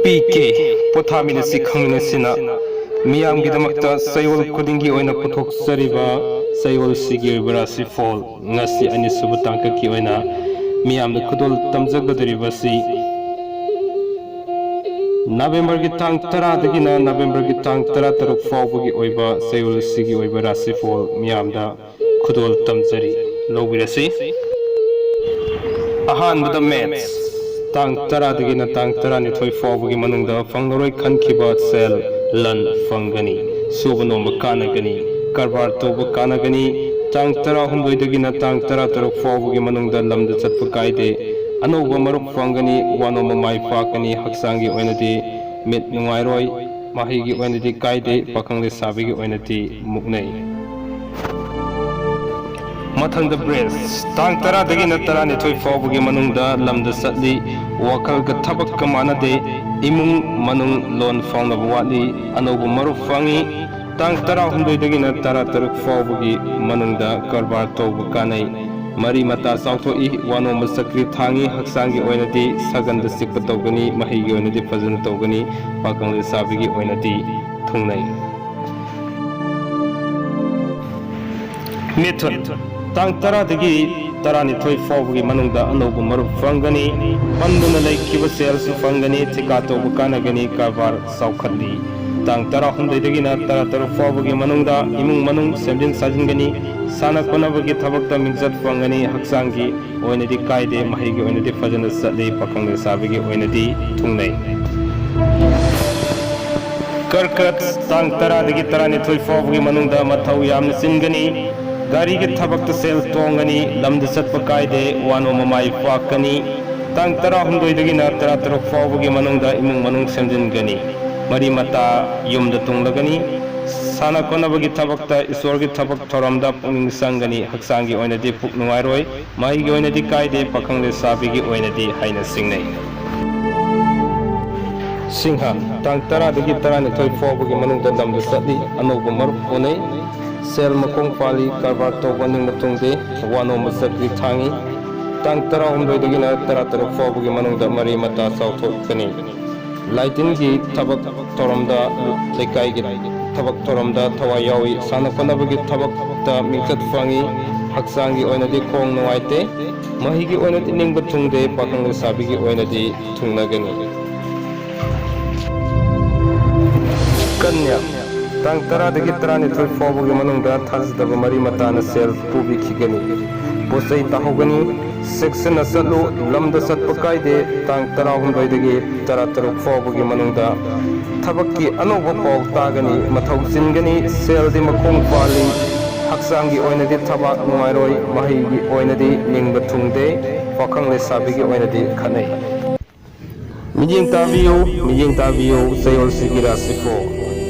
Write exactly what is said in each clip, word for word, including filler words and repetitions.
P K ꯄꯣꯊꯥꯃꯤꯟꯅꯁꯤ ꯈꯪꯃꯤꯟꯅꯁꯤꯅ ꯃꯤꯌꯥꯝꯒꯤꯗꯃꯛꯇ ꯆꯌꯣꯜ ꯈꯨꯗꯤꯡꯒꯤ ꯑꯣꯏꯅ ꯄꯨꯊꯣꯛꯆꯔꯤꯕ ꯆꯌꯣꯜꯁꯤꯒꯤ ꯑꯣꯏꯕ ꯔꯥꯁꯤꯐꯣꯜ ꯉꯁꯤ ꯑꯅꯤꯁꯨꯕ ꯇꯥꯡꯀꯛꯀꯤ ꯑꯣꯏꯅ ꯃꯤꯌꯥꯝꯗ ꯈꯨꯗꯣꯜ ꯇꯝꯖꯒꯗꯧꯔꯤꯕꯁꯤ ꯅꯕꯦꯝꯕꯔꯒꯤ ꯇꯥꯡ ꯇꯔꯥꯗꯒꯤꯅ ꯅꯕꯦꯝꯕꯔꯒꯤ ꯇꯥꯡ ꯇꯔꯥꯇꯔꯨꯛ ꯐꯥꯎꯕꯒꯤ ꯑꯣꯏꯕ ꯆꯌꯣꯜꯁꯤꯒꯤ ꯑꯣꯏꯕ ꯔꯥꯁꯤꯐꯣꯜ ꯃꯤꯌꯥꯝꯗ ꯈꯨꯗꯣꯜ ꯇꯝꯖꯔꯤ꯫ ꯂꯧꯕꯤꯔꯁꯤ꯫ ꯑꯍꯥꯟꯕꯗ ꯃꯦꯠꯁ꯫ ꯇꯥꯡ ꯇꯔꯥꯗꯒꯤꯅ ꯇꯥꯡ ꯇꯔꯥꯅꯤꯊꯣꯏ ꯐꯥꯎꯕꯒꯤ ꯃꯅꯨꯡꯗ ꯐꯪꯂꯔꯣꯏ ꯈꯟꯈꯤꯕ ꯁꯦꯜ, ꯂꯟ ꯐꯪꯒꯅꯤ꯫ ꯁꯨꯕ ꯅꯣꯝꯕ ꯀꯥꯟꯅꯒꯅꯤ꯫ ꯀꯔꯕꯥꯔ ꯇꯧꯕ ꯀꯥꯟꯅꯒꯅꯤ꯫ ꯇꯥꯡ ꯇꯔꯥꯍꯨꯝꯗꯣꯏꯗꯒꯤꯅ ꯇꯥꯡ ꯇꯔꯥꯇꯔꯨꯛ ꯐꯥꯎꯕꯒꯤ ꯃꯅꯨꯡꯗ ꯂꯝꯗ ꯆꯠꯄ ꯀꯥꯏꯗꯦ꯫ ꯑꯅꯧꯕ ꯃꯔꯨꯞ ꯐꯪꯒꯅꯤ꯫ ꯋꯥ ꯅꯣꯝꯕ ꯃꯥꯏ ꯄꯥꯛꯀꯅꯤ꯫ ꯍꯛꯆꯥꯡꯒꯤ ꯑꯣꯏꯅꯗꯤ ꯃꯤꯠ ꯅꯨꯡꯉꯥꯏꯔꯣꯏ꯫ ꯃꯍꯩꯒꯤ ꯑꯣꯏꯅꯗꯤ ꯀꯥꯏꯗꯦ꯫ ꯄꯥꯈꯪ ꯂꯩꯁꯥꯕꯤꯒꯤ ꯑꯣꯏꯅꯗꯤ ꯃꯨꯛꯅꯩ꯫ ꯃꯊꯪꯗ ꯕ꯭ꯔꯦꯁ꯫ ꯇꯥꯡ ꯇꯔꯥꯗꯒꯤꯅ ꯇꯔꯥꯅꯤꯊꯣꯏ ꯐꯥꯎꯕꯒꯤ ꯃꯅꯨꯡꯗ ꯂꯝꯗ ꯆꯠꯂꯤ꯫ ꯋꯥꯈꯜꯒ ꯊꯕꯛꯀ ꯃꯥꯟꯅꯗꯦ꯫ ꯏꯃꯨꯡ ꯃꯅꯨꯡ ꯂꯣꯟ ꯐꯥꯎꯅꯕ ꯋꯥꯠꯂꯤ꯫ ꯑꯅꯧꯕ ꯃꯔꯨꯞ ꯐꯪꯉꯤ꯫ ꯇꯥꯡ ꯇꯔꯥꯍꯨꯝꯗꯣꯏꯗꯒꯤꯅ ꯇꯔꯥꯇꯔꯨꯛ ꯐꯥꯎꯕꯒꯤ ꯃꯅꯨꯡꯗ ꯀꯔꯕꯥꯔ ꯇꯧꯕ ꯀꯥꯟꯅꯩ꯫ ꯃꯔꯤ ꯃꯇꯥ ꯆꯥꯎꯊꯣꯛꯏ꯫ ꯋꯥꯅꯣꯝꯕ ꯆꯀ꯭ꯔꯤ ꯊꯥꯡꯉꯤ꯫ ꯍꯛꯆꯥꯡꯒꯤ ꯑꯣꯏꯅꯗꯤ ꯁꯒꯟꯗ ꯆꯤꯛꯄ ꯇꯧꯒꯅꯤ꯫ ꯃꯍꯩꯒꯤ ꯑꯣꯏꯅꯗꯤ ꯐꯖꯅ ꯇꯧꯒꯅꯤ꯫ ꯄꯥꯈꯪ ꯂꯩꯁꯥꯕꯤꯒꯤ ꯑꯣꯏꯅꯗꯤ ꯊꯨꯡꯅꯩ꯫ ꯃꯤꯊꯨꯟ꯫ ꯇꯥꯡ ꯇꯔꯥꯗꯒꯤ ꯇꯔꯥꯅꯤꯊꯣꯏ ꯐꯥꯎꯕꯒꯤ ꯃꯅꯨꯡꯗ ꯑꯅꯧꯕ ꯃꯔꯨꯞ ꯐꯪꯒꯅꯤ꯫ ꯄꯟꯗꯨꯅ ꯂꯩꯈꯤꯕ ꯁꯦꯜꯁꯨ ꯐꯪꯒꯅꯤ꯫ ꯊꯤꯀꯥ ꯇꯧꯕ ꯀꯥꯟꯅꯒꯅꯤ꯫ ꯀꯔꯕꯥꯔ ꯆꯥꯎꯈꯠꯂꯤ꯫ ꯇꯥꯡ ꯇꯔꯥꯍꯨꯝꯗꯣꯏꯗꯒꯤꯅ ꯇꯔꯥꯇꯔꯨꯛ ꯐꯥꯎꯕꯒꯤ ꯃꯅꯨꯡꯗ ꯏꯃꯨꯡ ꯃꯅꯨꯡ ꯁꯦꯝꯖꯤꯟ ꯁꯥꯖꯤꯟꯒꯅꯤ꯫ ꯁꯥꯟꯅ ꯈꯣꯠꯅꯕꯒꯤ ꯊꯕꯛꯇ ꯃꯤꯡꯆꯠ ꯐꯪꯒꯅꯤ꯫ ꯍꯛꯆꯥꯡꯒꯤ ꯑꯣꯏꯅꯗꯤ ꯀꯥꯏꯗꯦ꯫ ꯃꯍꯩꯒꯤ ꯑꯣꯏꯅꯗꯤ ꯐꯖꯅ ꯆꯠꯂꯤ꯫ ꯄꯥꯈꯪ ꯂꯩꯁꯥꯕꯤꯒꯤ ꯑꯣꯏꯅꯗꯤ ꯊꯨꯡꯅꯩ꯫ ꯀꯔꯀꯠ꯫ ꯇꯥꯡ ꯇꯔꯥꯗꯒꯤ ꯇꯔꯥꯅꯤꯊꯣꯏ ꯐꯥꯎꯕꯒꯤ ꯃꯅꯨꯡꯗ ꯃꯊꯧ ꯌꯥꯝꯅ ꯆꯤꯟꯒꯅꯤ꯫ ꯒꯥꯔꯤꯒꯤ ꯊꯕꯛꯇ ꯁꯦꯜ ꯇꯣꯡꯒꯅꯤ꯫ ꯂꯝꯗ ꯆꯠꯄ ꯀꯥꯏꯗꯦ꯫ ꯋꯥꯅꯣꯝꯕ ꯃꯥꯏ ꯄꯥꯛꯀꯅꯤ꯫ ꯇꯥꯡ ꯇꯔꯥꯍꯨꯝꯗꯣꯏꯗꯒꯤꯅ ꯇꯔꯥꯇꯔꯨꯛ ꯐꯥꯎꯕꯒꯤ ꯃꯅꯨꯡꯗ ꯏꯃꯨꯡ ꯃꯅꯨꯡ ꯁꯦꯝꯖꯤꯟꯒꯅꯤ꯫ ꯃꯔꯤ ꯃꯇꯥ ꯌꯨꯝꯗ ꯇꯨꯡꯂꯒꯅꯤ꯫ ꯁꯥꯟꯅ ꯈꯣꯠꯅꯕꯒꯤ ꯊꯕꯛꯇ, ꯏꯁꯣꯔꯒꯤ ꯊꯕꯛ ꯊꯧꯔꯝꯗ ꯄꯨꯛꯅꯤꯡ ꯆꯪꯒꯅꯤ꯫ ꯍꯛꯆꯥꯡꯒꯤ ꯑꯣꯏꯅꯗꯤ ꯄꯨꯛ ꯅꯨꯡꯉꯥꯏꯔꯣꯏ꯫ ꯃꯍꯩꯒꯤ ꯑꯣꯏꯅꯗꯤ ꯀꯥꯏꯗꯦ꯫ ꯄꯥꯈꯪ ꯂꯩꯁꯥꯕꯤꯒꯤ ꯑꯣꯏꯅꯗꯤ ꯍꯥꯏꯅ ꯆꯤꯡꯅꯩ꯫ ꯁꯤꯡꯍ꯫ ꯇꯥꯡ ꯇꯔꯥꯗꯒꯤ ꯇꯔꯥꯅꯤꯊꯣꯏ ꯐꯥꯎꯕꯒꯤ ꯃꯅꯨꯡꯗ ꯂꯝꯗ ꯆꯠꯂꯤ꯫ ꯑꯅꯧꯕ ꯃꯔꯨꯞ ꯎꯅꯩ꯫ ꯁꯦꯜ ꯃꯈꯣꯡ ꯄꯥꯜꯂꯤ꯫ ꯀꯔꯕꯥꯔ ꯇꯧꯕ ꯅꯤꯡꯕ ꯊꯨꯡꯗꯦ꯫ ꯋꯥꯅꯣꯝꯕ ꯆꯀ꯭ꯔꯤ ꯊꯥꯡꯉꯤ꯫ ꯇꯥꯡ ꯇꯔꯥꯍꯨꯝꯗꯣꯏꯗꯒꯤꯅ ꯇꯔꯥꯇꯔꯨꯛ ꯐꯥꯎꯕꯒꯤ ꯃꯅꯨꯡꯗ ꯃꯔꯤ ꯃꯇꯥ ꯆꯥꯎꯊꯣꯛꯀꯅꯤ꯫ ꯂꯥꯏ ꯇꯤꯟꯒꯤ ꯊꯕꯛ ꯊꯧꯔꯝꯗ, ꯂꯩꯀꯥꯏꯒꯤ ꯊꯕꯛ ꯊꯧꯔꯝꯗ ꯊꯋꯥꯏ ꯌꯥꯎꯏ꯫ ꯁꯥꯟꯅ ꯈꯣꯠꯅꯕꯒꯤ ꯊꯕꯛꯇ ꯃꯤꯡꯆꯠ ꯐꯪꯏ꯫ ꯍꯛꯆꯥꯡꯒꯤ ꯑꯣꯏꯅꯗꯤ ꯈꯣꯡ ꯅꯨꯡꯉꯥꯏꯇꯦ꯫ ꯃꯍꯩꯒꯤ ꯑꯣꯏꯅꯗꯤ ꯅꯤꯡꯕ ꯊꯨꯡꯗꯦ꯫ ꯄꯥꯈꯪ ꯂꯩꯁꯥꯕꯤꯒꯤ ꯑꯣꯏꯅꯗꯤ ꯊꯨꯡꯅꯒꯅꯤ꯫ ꯀꯟꯌꯥ, ꯇꯥꯡ ꯇꯔꯥꯗꯒꯤ ꯇꯔꯥꯅꯤꯊꯣꯏ ꯐꯥꯎꯕꯒꯤ ꯃꯅꯨꯡꯗ ꯊꯥꯖꯗꯕ ꯃꯔꯤ ꯃꯇꯥꯅ ꯁꯦꯜ ꯄꯨꯕꯤꯈꯤꯒꯅꯤ꯫ ꯄꯣꯠ ꯆꯩ ꯇꯥꯍꯧꯒꯅꯤ꯫ ꯆꯦꯛꯁꯤꯟꯅ ꯆꯠꯂꯨ꯫ ꯂꯝꯗ ꯆꯠꯄ ꯀꯥꯏꯗꯦ꯫ ꯇꯥꯡ ꯇꯔꯥꯍꯨꯝꯗꯣꯏꯗꯒꯤ ꯇꯔꯥꯇꯔꯨꯛ ꯐꯥꯎꯕꯒꯤ ꯃꯅꯨꯡꯗ ꯊꯕꯛꯀꯤ ꯑꯅꯧꯕ ꯄꯥꯎ ꯇꯥꯒꯅꯤ꯫ ꯃꯊꯧ ꯆꯤꯟꯒꯅꯤ꯫ ꯁꯦꯜꯗꯤ ꯃꯈꯣꯡ ꯄꯥꯜꯂꯤ꯫ ꯍꯛꯆꯥꯡꯒꯤ ꯑꯣꯏꯅꯗꯤ ꯊꯕꯥꯛ ꯅꯨꯡꯉꯥꯏꯔꯣꯏ꯫ ꯃꯍꯩꯒꯤ ꯑꯣꯏꯅꯗꯤ ꯅꯤꯡꯕ ꯊꯨꯡꯗꯦ꯫ ꯄꯥꯈꯪ ꯂꯩꯁꯥꯕꯤꯒꯤ ꯑꯣꯏꯅꯗꯤ ꯈꯠꯅꯩ꯫ ꯃꯤꯠꯌꯦꯡ ꯇꯥꯕꯤꯌꯨ, ꯃꯤꯠꯌꯦꯡ ꯇꯥꯕꯤꯌꯨ, ꯆꯌꯣꯜꯁꯤꯒꯤ ꯔꯥꯁꯤꯐꯣ꯫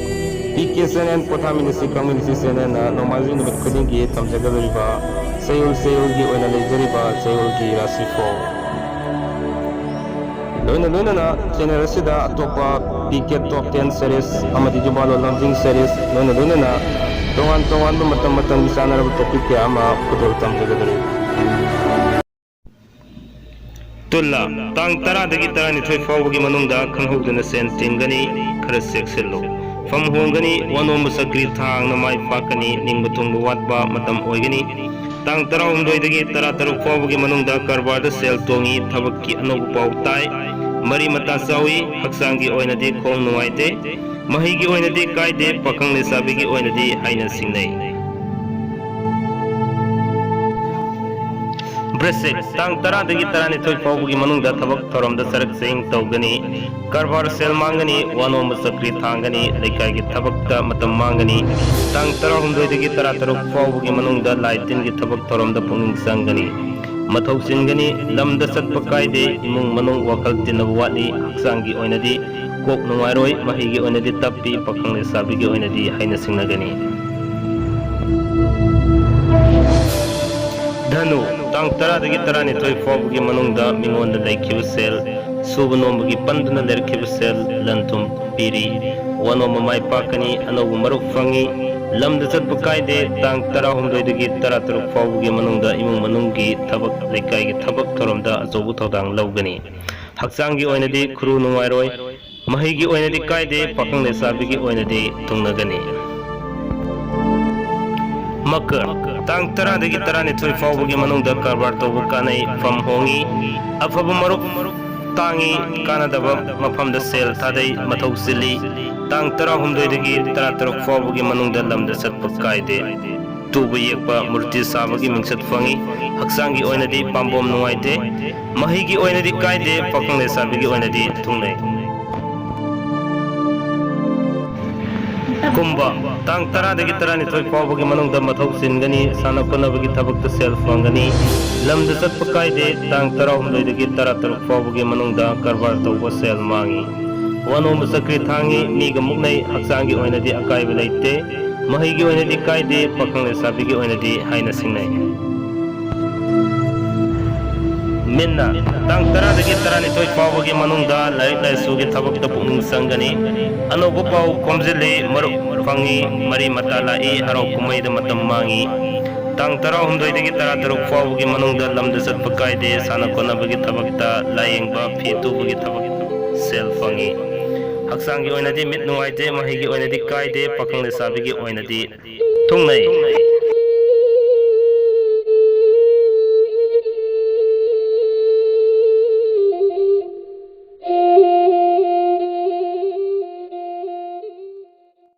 ꯄꯤ ꯀꯦ ꯆꯦꯅꯦꯜ, ꯄꯣꯊꯥꯃꯤꯟꯅꯁꯤ, ꯈꯪꯃꯤꯟꯅꯁꯤ ꯆꯦꯅꯦꯜꯅ ꯅꯣꯡꯃꯥꯏꯖꯤꯡ ꯅꯨꯃꯤꯠ ꯈꯨꯗꯤꯡꯒꯤ ꯊꯝꯖꯒꯗꯧꯔꯤꯕ ꯆꯌꯣꯜ ꯆꯌꯣꯜꯒꯤ ꯑꯣꯏꯅ ꯂꯩꯖꯔꯤꯕ ꯆꯌꯣꯜꯒꯤ ꯔꯥꯁꯤꯐꯣ꯫ ꯂꯣꯏꯅ ꯂꯣꯏꯅꯅ ꯆꯦꯅꯦꯜ ꯑꯁꯤꯗ ꯑꯇꯣꯞꯄ P K Top ten series ꯑꯃꯗꯤ ꯖꯨꯕꯥꯂꯣ ꯂꯝꯖꯤꯡ series, ꯂꯣꯏꯅ ꯂꯣꯏꯅꯅ ꯇꯣꯉꯥꯟ ꯇꯣꯉꯥꯟꯕ ꯃꯇꯝ ꯃꯇꯝꯒꯤ ꯆꯥꯅꯔꯕ topic ꯀꯌꯥ ꯑꯃ ꯈꯨꯗꯣꯜ ꯇꯝꯖꯒꯗꯧꯔꯤ꯫ ꯇꯨꯂꯥ, ꯇꯥꯡ ꯇꯔꯥꯗꯒꯤ ꯇꯔꯥꯅꯤꯊꯣꯏ ꯐꯥꯎꯕꯒꯤ ꯃꯅꯨꯡꯗ ꯈꯪꯍꯧꯗꯅ ꯁꯦꯟ ꯇꯤꯡꯒꯅꯤ, ꯈꯔ ꯆꯦꯛꯁꯤꯜꯂꯨ꯫ ꯐꯝ ꯍꯣꯡꯒꯅꯤ, ꯋꯥꯅꯣꯝꯕ ꯆꯀ꯭ꯔꯤ ꯊꯥꯡꯅ ꯃꯥꯏ ꯄꯥꯛꯀꯅꯤ, ꯅꯤꯡꯕ ꯊꯨꯡꯕ ꯋꯥꯠꯄ ꯃꯇꯝ ꯑꯣꯏꯒꯅꯤ꯫ ꯇꯥꯡ ꯇꯔꯥꯍꯨꯝꯗꯣꯏꯗꯒꯤ ꯇꯔꯥꯇꯔꯨꯛ ꯐꯥꯎꯕꯒꯤ ꯃꯅꯨꯡꯗ ꯀꯔꯕꯥꯔꯗ ꯁꯦꯜ ꯇꯣꯡꯏ, ꯊꯕꯛꯀꯤ ꯑꯅꯧꯕ ꯄꯥꯎ ꯇꯥꯏ, ꯃꯔꯤ ꯃꯇꯥ ꯆꯥꯎꯏ, ꯍꯛꯆꯥꯡꯒꯤ ꯑꯣꯏꯅꯗꯤ ꯈꯣꯡ ꯅꯨꯡꯉꯥꯏꯇꯦ, ꯃꯍꯩꯒꯤ ꯑꯣꯏꯅꯗꯤ ꯀꯥꯏꯗꯦ, ꯄꯥꯈꯪ ꯂꯩꯁꯥꯕꯤꯒꯤ ꯑꯣꯏꯅꯗꯤ ꯍꯥꯏꯅ ꯁꯤꯡꯅꯩ꯫ ꯕ꯭ꯔꯤꯁꯤꯛ, ꯇꯥꯡ ꯇꯔꯥꯗꯒꯤ ꯇꯔꯥꯅꯤꯊꯣꯏ ꯐꯥꯎꯕꯒꯤ ꯃꯅꯨꯡꯗ ꯊꯕꯛ ꯊꯧꯔꯝꯗ ꯆꯔꯛ ꯆꯍꯤꯡ ꯇꯧꯒꯅꯤ꯫ ꯀꯔꯕꯥꯔ ꯁꯦꯜ ꯃꯥꯡꯒꯅꯤ, ꯋꯥꯅꯣꯝꯕ ꯆꯀ꯭ꯔꯤ ꯊꯥꯡꯒꯅꯤ, ꯂꯩꯀꯥꯏꯒꯤ ꯊꯕꯛꯇ ꯃꯇꯝ ꯃꯥꯡꯒꯅꯤ꯫ ꯇꯥꯡ ꯇꯔꯥꯍꯨꯝꯗꯣꯏꯗꯒꯤ ꯇꯔꯥꯇꯔꯨꯛ ꯐꯥꯎꯕꯒꯤ ꯃꯅꯨꯡꯗ ꯂꯥꯏ ꯇꯤꯟꯒꯤ ꯊꯕꯛ ꯊꯧꯔꯝꯗ ꯄꯨꯛꯅꯤꯡ ꯆꯪꯒꯅꯤ꯫ ꯃꯊꯧ ꯆꯤꯟꯒꯅꯤ, ꯂꯝꯗ ꯆꯠꯄ ꯀꯥꯏꯗꯦ, ꯏꯃꯨꯡ ꯃꯅꯨꯡ ꯋꯥꯈꯜ ꯇꯤꯟꯅꯕ ꯋꯥꯠꯂꯤ, ꯍꯛꯆꯥꯡꯒꯤ ꯑꯣꯏꯅꯗꯤ ꯀꯣꯛ ꯅꯨꯡꯉꯥꯏꯔꯣꯏ, ꯃꯍꯩꯒꯤ ꯑꯣꯏꯅꯗꯤ ꯇꯞꯄꯤ, ꯄꯥꯈꯪ ꯂꯩꯁꯥꯕꯤꯒꯤ ꯑꯣꯏꯅꯗꯤ ꯍꯥꯏꯅ ꯁꯤꯡꯅꯒꯅꯤ꯫ ꯙꯅꯨ, ꯇꯥꯡ ꯇꯔꯥꯗꯒꯤ ꯇꯔꯥꯅꯤꯊꯣꯏ ꯐꯥꯎꯕꯒꯤ ꯃꯅꯨꯡꯗ ꯃꯤꯉꯣꯟꯗ ꯂꯩꯈꯤꯕ ꯁꯦꯜ, ꯁꯨꯕ ꯅꯣꯝꯕꯒꯤ ꯄꯟꯗꯨꯅ ꯂꯩꯔꯛꯈꯤꯕ ꯁꯦꯜ, ꯂꯟ ꯊꯨꯝ ꯄꯤꯔꯤ꯫ ꯋꯥꯅꯣꯝꯕ ꯃꯥꯏ ꯄꯥꯛꯀꯅꯤ, ꯑꯅꯧꯕ ꯃꯔꯨꯞ ꯐꯪꯉꯤ꯫ ꯂꯝꯗ ꯆꯠꯄ ꯀꯥꯏꯗꯦ, ꯇꯥꯡ ꯇꯔꯥꯍꯨꯝꯗꯣꯏꯗꯒꯤ ꯇꯔꯥꯇꯔꯨꯛ ꯐꯥꯎꯕꯒꯤ ꯃꯅꯨꯡꯗ ꯏꯃꯨꯡ ꯃꯅꯨꯡꯒꯤ ꯊꯕꯛ, ꯂꯩꯀꯥꯏꯒꯤ ꯊꯕꯛ ꯊꯧꯔꯝꯗ ꯑꯆꯧꯕ ꯊꯧꯗꯥꯡ ꯂꯧꯒꯅꯤ꯫ ꯍꯛꯆꯥꯡꯒꯤ ꯑꯣꯏꯅꯗꯤ ꯈꯨꯔꯨ ꯅꯨꯡꯉꯥꯏꯔꯣꯏ꯫ ꯃꯍꯩꯒꯤ ꯑꯣꯏꯅꯗꯤ ꯀꯥꯏꯗꯦ, ꯄꯥꯈꯪ ꯂꯩꯁꯥꯕꯤꯒꯤ ꯑꯣꯏꯅꯗꯤ ꯊꯨꯡꯅꯒꯅꯤ꯫ ꯃꯀꯔ, ꯇꯥꯡ ꯇꯔꯥꯗꯒꯤ ꯇꯔꯥꯅꯤꯊꯣꯏ ꯐꯥꯎꯕꯒꯤ ꯃꯅꯨꯡꯗ ꯀꯔꯕꯥꯔ ꯇꯧꯕ ꯀꯥꯟꯅꯩ, ꯐꯝ ꯍꯣꯡꯉꯤ, ꯑꯐꯕ ꯃꯔꯨꯞ ꯇꯥꯡꯉꯤ, ꯀꯥꯟꯅꯗꯕ ꯃꯐꯝꯗ ꯁꯦꯜ ꯊꯥꯗꯩ, ꯃꯊꯧ ꯆꯤꯜꯂꯤ꯫ ꯇꯥꯡ ꯇꯔꯥꯍꯨꯝꯗꯣꯏꯗꯒꯤ ꯇꯔꯥꯇꯔꯨꯛ ꯐꯥꯎꯕꯒꯤ ꯃꯅꯨꯡꯗ ꯂꯝꯗ ꯆꯠꯄ ꯀꯥꯏꯗꯦ꯫ ꯇꯨꯕ ꯌꯦꯛꯄ, ꯃꯨꯔꯇꯤ ꯁꯥꯕꯒꯤ ꯃꯤꯡꯆꯠ ꯐꯪꯉꯤ꯫ ꯍꯛꯆꯥꯡꯒꯤ ꯑꯣꯏꯅꯗꯤ ꯄꯥꯝꯕꯣꯝ ꯅꯨꯡꯉꯥꯏꯇꯦ꯫ ꯃꯍꯩꯒꯤ ꯑꯣꯏꯅꯗꯤ ꯀꯥꯏꯗꯦ, ꯄꯥꯈꯪ ꯂꯩꯁꯥꯕꯤꯒꯤ ꯑꯣꯏꯅꯗꯤ ꯊꯨꯡꯅꯩ꯫ ꯀꯨꯝꯕ, ꯇꯥꯡ ꯇꯔꯥꯗꯒꯤ ꯇꯔꯥꯅꯤꯊꯣꯏ ꯐꯥꯎꯕꯒꯤ ꯃꯅꯨꯡꯗ ꯃꯊꯧ ꯆꯤꯟꯒꯅꯤ, ꯁꯥꯟꯅ ꯈꯣꯠꯅꯕꯒꯤ ꯊꯕꯛꯇ ꯁꯦꯜ ꯐꯪꯒꯅꯤ, ꯂꯝꯗ ꯆꯠꯄ ꯀꯥꯏꯗꯦ, ꯇꯥꯡ ꯇꯔꯥꯍꯨꯝꯗꯣꯏꯗꯒꯤ ꯇꯔꯥꯇꯔꯨꯛ ꯐꯥꯎꯕꯒꯤ ꯃꯅꯨꯡꯗ ꯀꯔꯕꯥꯔ ꯇꯧꯕ ꯁꯦꯜ ꯃꯥꯡꯉꯤ꯫ ꯋꯥꯅꯣꯝꯕ ꯆꯀ꯭ꯔꯤ ꯊꯥꯡꯉꯤ, ꯃꯤꯒ ꯃꯨꯛꯅꯩ, ꯍꯛꯆꯥꯡꯒꯤ ꯑꯣꯏꯅꯗꯤ ꯑꯀꯥꯏꯕ ꯂꯩꯇꯦ, ꯃꯍꯩꯒꯤ ꯑꯣꯏꯅꯗꯤ ꯀꯥꯏꯗꯦ, ꯄꯥꯈꯪ ꯂꯩꯁꯥꯕꯤꯒꯤ ꯑꯣꯏꯅꯗꯤ ꯍꯥꯏꯅ ꯁꯤꯡꯅꯩ꯫ ꯃꯤꯟꯅ, ꯇꯥꯡ ꯇꯔꯥꯗꯒꯤ ꯇꯔꯥꯅꯤꯊꯣꯏ ꯐꯥꯎꯕꯒꯤ ꯃꯅꯨꯡꯗ ꯂꯥꯏꯔꯤꯛ ꯂꯥꯏꯁꯨꯒꯤ ꯊꯕꯛꯇ ꯄꯨꯛꯅꯤꯡ ꯆꯪꯒꯅꯤ꯫ ꯑꯅꯧꯕ ꯄꯥꯎ ꯈꯣꯝꯖꯤꯜꯂꯤ, ꯃꯔꯨꯞ ꯐꯪꯉꯤ, ꯃꯔꯤ ꯃꯇꯥ ꯂꯥꯛꯏ, ꯍꯔꯥꯎ ꯀꯨꯝꯍꯩꯗ ꯃꯇꯝ ꯃꯥꯡꯉꯤ꯫ ꯇꯥꯡ ꯇꯔꯥꯍꯨꯝꯗꯣꯏꯗꯒꯤ ꯇꯔꯥꯇꯔꯨꯛ ꯐꯥꯎꯕꯒꯤ ꯃꯅꯨꯡꯗ ꯂꯝꯗ ꯆꯠꯄ ꯀꯥꯏꯗꯦ, ꯁꯥꯟꯅ ꯈꯣꯠꯅꯕꯒꯤ ꯊꯕꯛꯇ, ꯂꯥꯏꯌꯦꯡꯕ, ꯐꯤ ꯇꯨꯕꯒꯤ ꯊꯕꯛ ꯁꯦꯜ ꯐꯪꯉꯤ꯫ ꯍꯛꯆꯥꯡꯒꯤ ꯑꯣꯏꯅꯗꯤ ꯃꯤꯠ ꯅꯨꯡꯉꯥꯏꯇꯦ, ꯃꯍꯩꯒꯤ ꯑꯣꯏꯅꯗꯤ ꯀꯥꯏꯗꯦ, ꯄꯥꯈꯪ ꯂꯩꯁꯥꯕꯤꯒꯤ ꯑꯣꯏꯅꯗꯤ ꯊꯨꯡꯅꯩ꯫